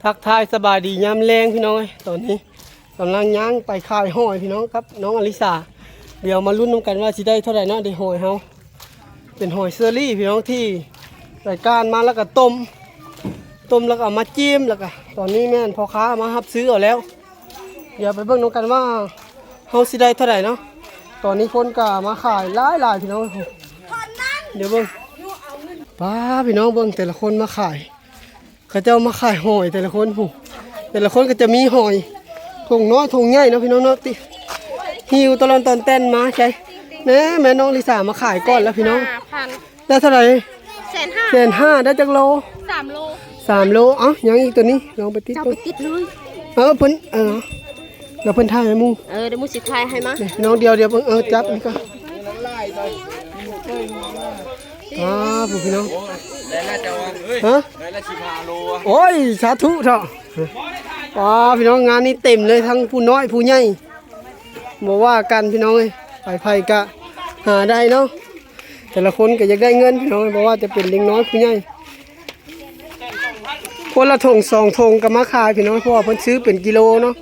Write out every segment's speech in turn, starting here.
ທັກທາຍສະບາຍດີຍາມແລງພີ່ນ້ອງເອີຍ ຕອນນີ້ກຳລັງຍ່າງໄປຂາຍຫອຍພີ່ນ້ອງກັບນ້ອງອາລິສາ. ດຽວມາລຸ້ນນຳກັນວ່າຊິໄດ້ເທົ່າໃດເນາະ ໄດ້ຫອຍເຮົາ ເປັນຫອຍເຊີຣີພີ່ນ້ອງ ທີ່ໄດ້ກ້ານມາແລ້ວກໍຕົ້ມ ຕົ້ມແລ້ວກໍເອົາມາຈີ້ມ ແລ້ວກໍຕອນນີ້ແມ່ນພໍ່ຄ້າມາຮັບຊື້ເອົາແລ້ວ. ດຽວໄປເບິ່ງນຳກັນວ່າເຮົາຊິໄດ້ເທົ່າໃດເນາະ. ຕອນນີ້ຄົນກໍມາຂາຍຫຼາຍໆພີ່ນ້ອງ. ດຽວເບິ່ງ ປ້າ ພີ່ນ້ອງເບິ່ງ ແຕ່ລະຄົນມາຂາຍ ເຂົາເຈົ້າມາຂາຍຫອຍແຕ່ລະຄົນພຸ້ນ ແຕ່ລະຄົນກໍຈະມີຫອຍຖົງນ້ອຍຖົງໃຫຍ່ເນາະພີ່ນ້ອງເນາະ ຕິ ຫິ້ວຕະຫຼອນຕອນແຕ່ນມາໃສ່. ແນ່ ແມ່ນ້ອງລິສາມາຂາຍກ່ອນແລ້ວພີ່ນ້ອງ. ຫ້າພັນ ໄດ້ເທົ່າໃດ? ແສນຫ້າ ແສນຫ້າ ໄດ້ຈັກໂລ? ສາມໂລ ສາມໂລ. ເອົ້າ ຍັງອີກ ໂຕນີ້ລອງໄປຕິດ ເຈົ້າໄປຕິດເລີຍ. ເອີ ເພິ່ນ ເອີ ແລ້ວເພິ່ນຖ່າຍໃຫ້ໝູ່. ເອີ ດຽວໝູ່ຊິຖ່າຍໃຫ້ມາ. ນີ້ພີ່ນ້ອງ ດຽວ ດຽວເບິ່ງ ເອີ ຈັບນີ້ກ່ອນ. ອ້າ ຜູ້ພີ່ນ້ອງ ໄດ້ແລ້ວເຈົ້າວ່າ ຮະ ໄດ້ແລ້ວສິບຫ້າໂລ. ໂອ້ຍ ສາທຸເຖາະ. ອ້າ ພີ່ນ້ອງ ງານນີ້ເຕັມເລີຍ ທັງຜູ້ນ້ອຍຜູ້ໃຫຍ່ ບໍ່ວ່າກັນພີ່ນ້ອງເອີຍ ໃຜໆກະຫາໄດ້ເນາະ. ແຕ່ລະຄົນກໍຢາກໄດ້ເງິນພີ່ນ້ອງເອີຍ ບໍ່ວ່າຈະເປັນເດັກນ້ອຍຜູ້ໃຫຍ່ ຄົນລະຖົງສອງຖົງກໍມາຂາຍພີ່ນ້ອງ ເພາະວ່າເພິ່ນຊື້ເປັນກິໂລເນາະ.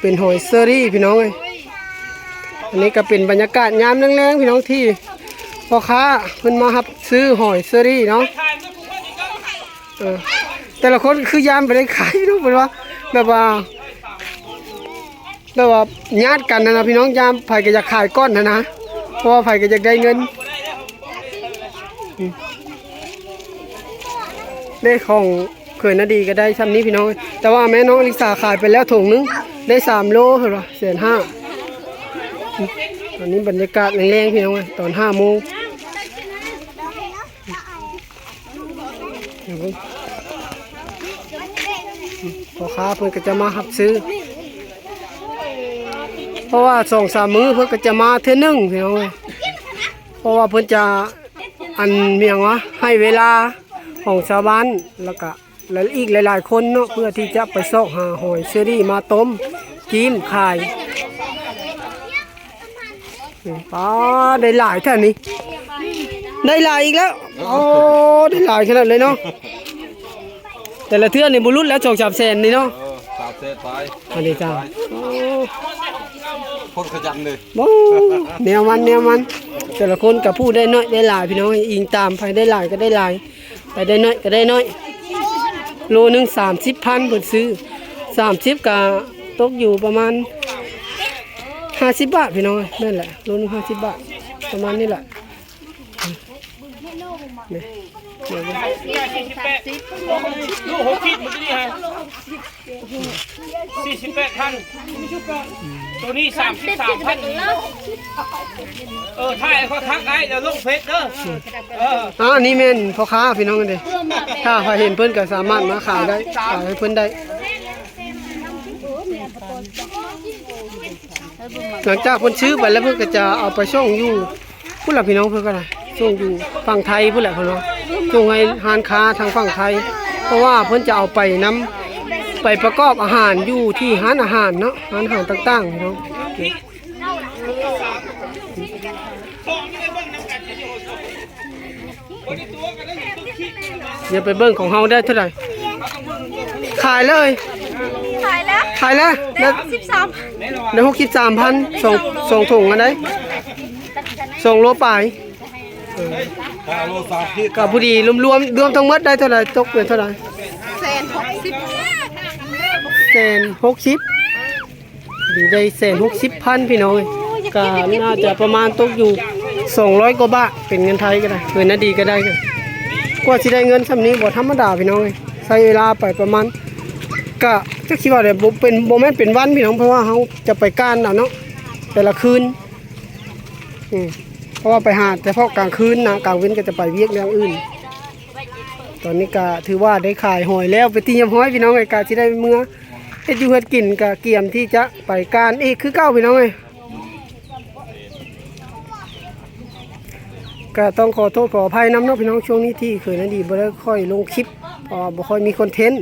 ເປັນຫອຍເຊີຣີພີ່ນ້ອງເອີຍ. ອັນນີ້ກໍເປັນບັນຍາກາດຍາມແລງໆພີ່ນ້ອງ ທີ່ພໍ່ຄ້າເພິ່ນມາຮັບຊື້ຫອຍເຊີຣີເນາະ. ເອີ ແຕ່ລະຄົນຄືຢ້ານບໍ່ໄດ້ຂາຍເນາະ ເພິ່ນວ່າ ແບບວ່າ ແບບວ່າຍາດກັນຫັ້ນນະພີ່ນ້ອງ ຢ້ານໃຜກໍຢາກຂາຍກ່ອນຫັ້ນນະ ເພາະວ່າໃຜກໍຢາກໄດ້ເງິນ. ເດ້ ຂອງເຂີຍນາດີກໍໄດ້ຊ່ຳນີ້ພີ່ນ້ອງ ແຕ່ວ່າແມ່ນ້ອງອາລິສາຂາຍໄປແລ້ວຖົງໜຶ່ງ ໄດ້ສາມໂລ ເພິ່ນວ່າແສນຫ້າ. ຕອນນີ້ບັນຍາກາດແລງໆພີ່ນ້ອງ ຕອນຫ້າໂມງ ພໍ່ຄ້າເພິ່ນກໍຈະມາຮັບຊື້ ເພາະວ່າສອງສາມມື້ເພິ່ນກໍຈະມາເທື່ອໜຶ່ງພີ່ນ້ອງເອີຍ ເພາະວ່າເພິ່ນຈະ ອັນ ຫຍັງວະ ໃຫ້ເວລາຂອງຊາວບ້ານ ແລ້ວກະ ແລະ ອີກຫຼາຍໆຄົນເນາະ ເພື່ອທີ່ຈະໄປຊອກຫາຫອຍເຊີຣີມາຕົ້ມຈີ້ມຂາຍ. ນີ້ ປ້າ ໄດ້ຫຼາຍແທ້ນີ້ ໄດ້ຫຼາຍອີກແລ້ວ. ໂອ້ ໄດ້ຫຼາຍຂະໜາດເລີຍເນາະ ແຕ່ລະເທື່ອນີ້ບໍ່ຫຼຸດແລ້ວ ສອງສາມແສນນີ້ເນາະ. ເອີ ສາມແສນປາຍ ອັນນີ້ຈ້າ ໂອ້ ຄົນຂະຫຍັນເດ້ ບໍ່ ແນວມັນ ແນວມັນ ແຕ່ລະຄົນກໍຜູ້ໄດ້ໜ້ອຍໄດ້ຫຼາຍພີ່ນ້ອງ ອີງຕາມ ໃຜໄດ້ຫຼາຍກໍໄດ້ຫຼາຍ ໃຜໄດ້ໜ້ອຍກໍໄດ້ໜ້ອຍ. ໂລໜຶ່ງສາມສິບພັນ ເພິ່ນຊື້ ສາມສິບ ກໍຕົກຢູ່ປະມານຫ້າສິບບາດພີ່ນ້ອງ ແມ່ນແຫຼະ ໂລໜຶ່ງຫ້າສິບບາດ ປະມານນີ້ແຫຼະ. ນີ້ ສີ່ສິບແປດ ລູກຫົກຂີດມື້ກີ້ນີ້ຮະ ສີ່ສິບແປດພັນ ໂຕນີ້ສາມສິບສາມພັນ. ເອີ ຖ່າຍໃຫ້ຂ້ອຍຄັກໄອ້ ດຽວລົງເຟສເດີ. ເອີ ອ່າ ນີ້ແມ່ນພໍ່ຄ້າພີ່ນ້ອງເດ້ ຖ້າໃຜເຫັນເພິ່ນກໍສາມາດມາຂາຍໄດ້ ຂາຍໃຫ້ເພິ່ນໄດ້. ຫຼັງຈາກເພິ່ນຊື້ໄປແລ້ວ ເພິ່ນກໍຈະເອົາໄປສົ່ງຢູ່ ພຸ້ນລະພີ່ນ້ອງ ເພິ່ນກໍໄດ້ສົ່ງຢູ່ຝັ່ງໄທພຸ້ນແຫຼະເພິ່ນວ່າ ສົ່ງໃຫ້ຮ້ານຄ້າທາງຝັ່ງໄທ ເພາະວ່າເພິ່ນຈະເອົາໄປນຳ ໄປປະກອບອາຫານຢູ່ທີ່ຮ້ານອາຫານເນາະ ຮ້ານອາຫານຕ່າງໆເນາະ. ດຽວໄປເບິ່ງຂອງເຮົາໄດ້ເທົ່າໃດ ຂາຍເລີຍ ຂາຍແລ້ວ ຂາຍແລ້ວ ໄດ້ຫົກສິບສາມ ໄດ້ຫົກສິບສາມພັນ ສອງ ສອງຖົງອັນໃດ ສອງໂລປາຍ. ເອີ ຫ້າໂລສາມຂີດ ກໍພໍດີລວມ ລວມທັງໝົດໄດ້ເທົ່າໃດ ຕົກເປັນເທົ່າໃດ? ແສນຫົກສິບ ແສນຫົກສິບ ດີໄດ້ແສນຫົກສິບພັນພີ່ນ້ອງເອີຍ ກໍໜ້າຈະປະມານຕົກຢູ່ສອງຮ້ອຍກວ່າບາດ ເປັນເງິນໄທກໍໄດ້ ເງິນນາດີກໍໄດ້. ກວ່າຊິໄດ້ເງິນຊ່ຳນີ້ບໍ່ທຳມະດາພີ່ນ້ອງເອີຍ ໃຊ້ເວລາໄປປະມານ ກະຈັກຊິວ່າແຫຼະ ບໍ່ເປັນ ບໍ່ແມ່ນເປັນວັນພີ່ນ້ອງ ເພາະວ່າເຮົາຈະໄປການເອົາເນາະ ແຕ່ລະຄືນ ອືມ ເພາະວ່າໄປຫາສະເພາະກາງຄືນນະ ກາງເວັນກໍຈະໄປວຽກຢ່າງອື່ນ. ຕອນນີ້ກະຖືວ່າໄດ້ຂາຍຫອຍແລ້ວເປັນທີ່ຮຽບຮ້ອຍພີ່ນ້ອງເອີຍ ກະຊິໄດ້ເມືອເຮັດຢູ່ເຮັດກິນ ກະກຽມທີ່ຈະໄປການອີກຄືເກົ່າພີ່ນ້ອງເອີຍ. ກະຕ້ອງຂໍໂທດຂໍອະໄພນຳເນາະພີ່ນ້ອງ ຊ່ວງນີ້ທີ່ເຂີຍນາດີບໍ່ໄດ້ຄ່ອຍລົງຄລິບ ເພາະວ່າບໍ່ຄ່ອຍມີຄອນເທັນ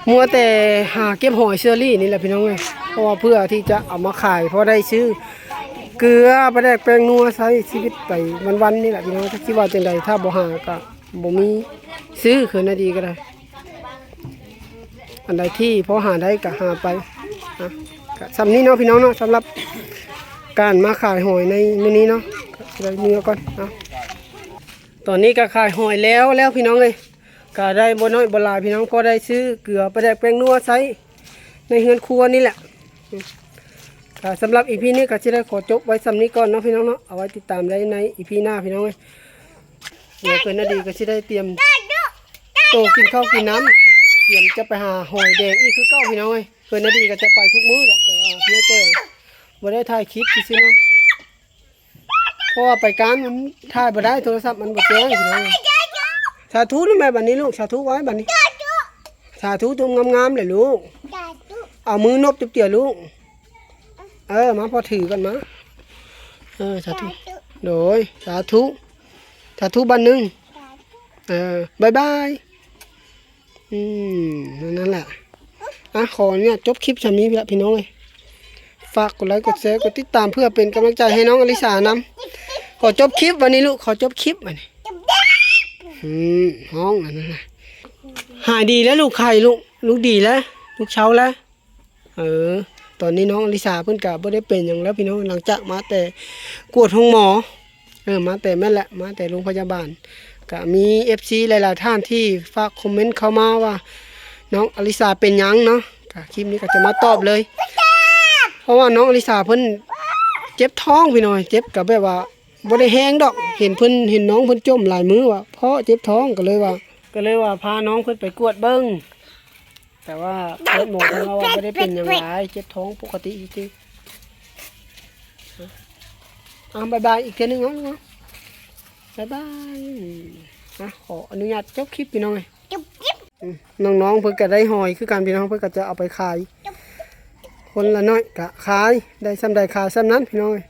ມົວແຕ່ຫາເກັບຫອຍເຊີຣີນີ້ແຫຼະພີ່ນ້ອງເອີຍ ເພາະວ່າເພື່ອທີ່ຈະເອົາມາຂາຍ ພໍໄດ້ຊື້ເກືອ ປາແດກ ແປ້ງນົວ ໃຊ້ຊີວິດໄປວັນໆນີ້ແຫຼະພີ່ນ້ອງ. ຈັກຊິວ່າຈັ່ງໃດ ຖ້າບໍ່ຫາກະບໍ່ມີຊື້ ເຂີຍນາດີກໍໄດ້. ອັນໃດທີ່ພໍຫາໄດ້ກໍຫາໄປ ນະ ກໍສ່ຳນີ້ເນາະພີ່ນ້ອງເນາະ ສຳລັບການມາຂາຍຫອຍໃນມື້ນີ້ເນາະ ກໍໄດ້ມີເທົ່າກ່ອນເນາະ. ຕອນນີ້ກໍຂາຍຫອຍແລ້ວແລ້ວພີ່ນ້ອງເອີຍ ກໍໄດ້ບໍ່ນ້ອຍບໍ່ຫຼາຍພີ່ນ້ອງ ພໍໄດ້ຊື້ເກືອ ປາແດກ ແປ້ງນົວໃຊ້ໃນເຮືອນຄົວນີ້ແຫຼະ. ກໍສຳລັບອີພີນີ້ກໍຊິໄດ້ຂໍຈົບໄວ້ສ່ຳນີ້ກ່ອນເນາະພີ່ນ້ອງເນາະ ເອົາໄວ້ຕິດຕາມໄດ້ໃນອີພີໜ້າພີ່ນ້ອງເອີຍ. ດຽວເພິ່ນນະດີກໍຊິໄດ້ຕຽມໂຕກິນເຂົ້າກິນນ້ຳ ຕຽມຈະໄປຫາຫອຍແດງອີກຄືເກົ່າພີ່ນ້ອງເອີຍ. ເພິ່ນນະດີກໍຈະໄປທຸກມື້ດອກ ແຕ່ວ່າພຽງແຕ່ບໍ່ໄດ້ຖ່າຍຄລິບຊື່ໆເນາະ ເພາະວ່າໄປການມັນຖ່າຍບໍ່ໄດ້ ໂທລະສັບມັນບໍ່ແຈ້ງພີ່ນ້ອງ. ສາທຸລູກແມ່ ບັດນີ້ລູກ ສາທຸໄວ້ບັດນີ້ ສາທຸ ຈົ່ງງາມໆແຫຼະລູກ ເອົາມືນົບຈັກເທື່ອລູກ. ເອີ ມາ ພໍ່ຖືກ່ອນມາ. ເອີ ສາທຸ ສາທຸ ໂດຍ ສາທຸ ສາທຸບາດໜຶ່ງ. ເອີ ບາຍບາຍ. ອືມ ນັ້ນແຫຼະ ອ່ະ ຂໍອະນຸຍາດຈົບຄລິບຊ່ຳນີ້ລະພີ່ນ້ອງເອີຍ. ຝາກກົດໄລ ກົດແຊ ກົດຕິດຕາມ ເພື່ອເປັນກຳລັງໃຈໃຫ້ນ້ອງອະລິສານຳ. ຂໍຈົບຄລິບບັດນີ້ລູກ ຂໍຈົບຄລິບບັດນີ້. ອືມ ຮ້ອງອັນນັ້ນນະ ຫາຍດີແລ້ວລູກ ໄຂ້ລູກ ລູກດີແລ້ວ ລູກເຊົາແລ້ວ. ເອີ ຕອນນີ້ນ້ອງອະລິສາເພິ່ນກະບໍ່ໄດ້ເປັນຫຍັງແລ້ວພີ່ນ້ອງ ຫຼັງຈາກມາແຕ່ກວດໂຮງໝໍ. ເອີ ມາແຕ່ ແມ່ນແຫຼະ ມາແຕ່ໂຮງພະຍາບານ. ກະມີເອັຟຊີຫຼາຍໆທ່ານທີ່ຝາກຄອມເມັນເຂົ້າມາວ່າ ນ້ອງອະລິສາເປັນຫຍັງເນາະ ກະຄລິບນີ້ກໍຈະມາຕອບເລີຍ ເພາະວ່ານ້ອງອະລິສາເພິ່ນເຈັບທ້ອງພີ່ນ້ອງ ເຈັບກະແບບວ່າບໍ່ໄດ້ແຮງດອກ ເຫັນເພິ່ນ ເຫັນນ້ອງເພິ່ນຈົ່ມຫຼາຍມື້ວ່າ ເພາະເຈັບທ້ອງ ກໍເລີຍວ່າ ກໍເລີຍວ່າພານ້ອງເພິ່ນໄປກວດເບິ່ງ. ແຕ່ວ່າແພດໝໍເພິ່ນເວົ້າວ່າບໍ່ໄດ້ເປັນຫຍັງຫຼາຍ ເຈັບທ້ອງປົກກະຕິຊື່ໆ. ອ່ະ ບາຍບາຍອີກເທື່ອໜຶ່ງເນາະ ບາຍບາຍ. ອ່ະ ຂໍອະນຸຍາດຈົບຄລິບພີ່ນ້ອງເອີຍ. ອືມ ນ້ອງໆເພິ່ນກໍໄດ້ຫອຍຄືກັນພີ່ນ້ອງ ເພິ່ນກໍຈະເອົາໄປຂາຍ ຄົນລະໜ້ອຍກໍຂາຍ ໄດ້ສ່ຳໃດຂາຍສ່ຳນັ້ນພີ່ນ້ອງເອີຍ.